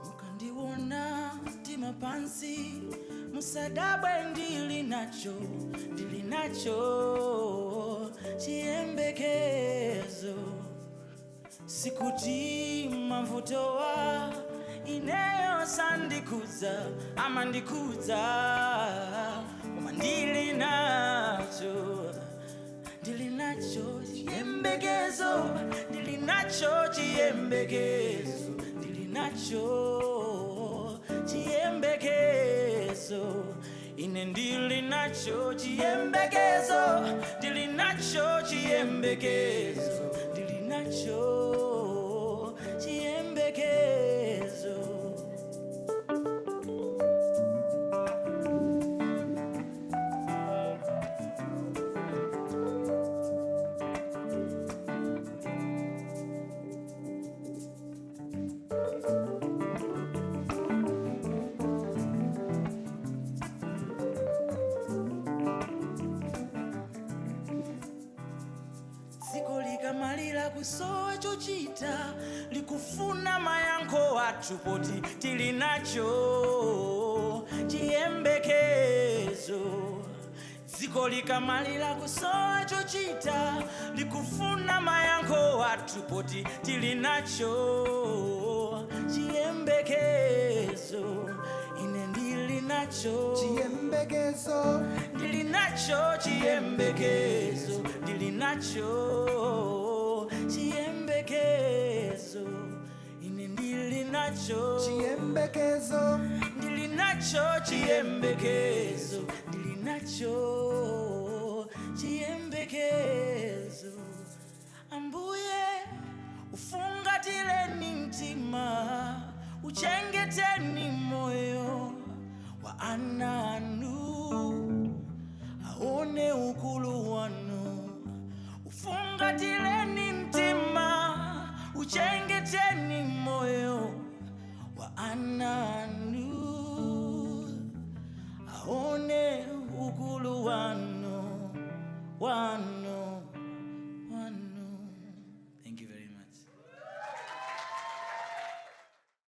Mukandiona mtima pansi, musadabwe, ndili nacho, ndili nacho chiyembekezo. Sikuti mavutowa ineyo sandikudza, amandikudza, koma ndili nacho, ndili nacho chiyembekezo, ndili nacho chiyembekezo, ndili nacho chiyembekezo. Ine ndili nacho chiyembekezo, ndili nacho chiyembekezo, ndili nacho chiyembekezo. Dziko likamalira kusowa chochita, likufuna mayankho athu, poti tili nacho chiyembekezo. Dziko likamalira kusowa chochita, likufuna mayankho athu, poti tili nacho chiyembekezo. Ine ndili nacho chiyembekezo, ndili nacho chiyembekezo, ndili nacho chiyembekezo. Ine ndili nacho chiyembekezo, ndili nacho chiyembekezo, ndili nacho.